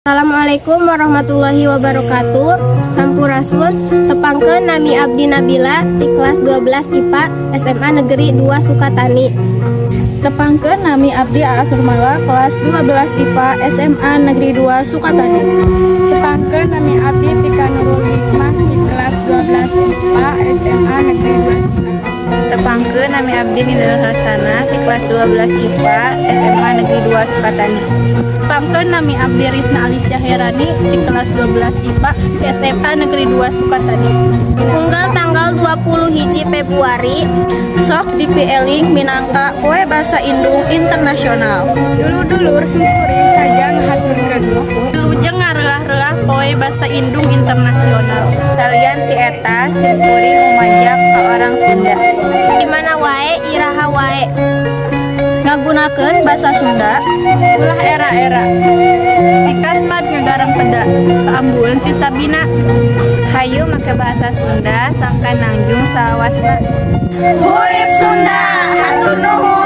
Assalamualaikum warahmatullahi wabarakatuh. Sampurasun, tepangkeun, nami abdi Nabila di kelas 12 IPA SMA Negeri 2 Sukatani. Tepangkeun, nami abdi Aas Nurmala, kelas 12 IPA SMA Negeri 2 Sukatani. Tepangkeun, nami abdi Tika Nurul Hikmah di kelas 12 IPA SMA Negeri 2 Sukatani. Tepangkeun, nami abdi Nidal Hasanah di kelas 12 IPA SMA Negeri 2 Sukatani. Tepangkeun, nami abdi Risna Alicia Herani di kelas 12 IPA SMA Negeri 2 Sukatani. Unggal tanggal 20 hiji Februari sok dipieling minangka Poe Basa Indung Internasional. Dulur-dulur, simkuring saja ngahaturkeun wilujeng ngareah-reah Poe Basa Indung Internasional. Salian ti eta, simkuring ngumajak ka orang Sunda di mana wae, iraha wae ngagunakeun basa Sunda. Ulah era-era si Kasmad ngagarang peda kaambuan si Sabina. Hayu make bahasa Sunda sangkan nangjung salawasna. Hurip Sunda, hatur nuhun.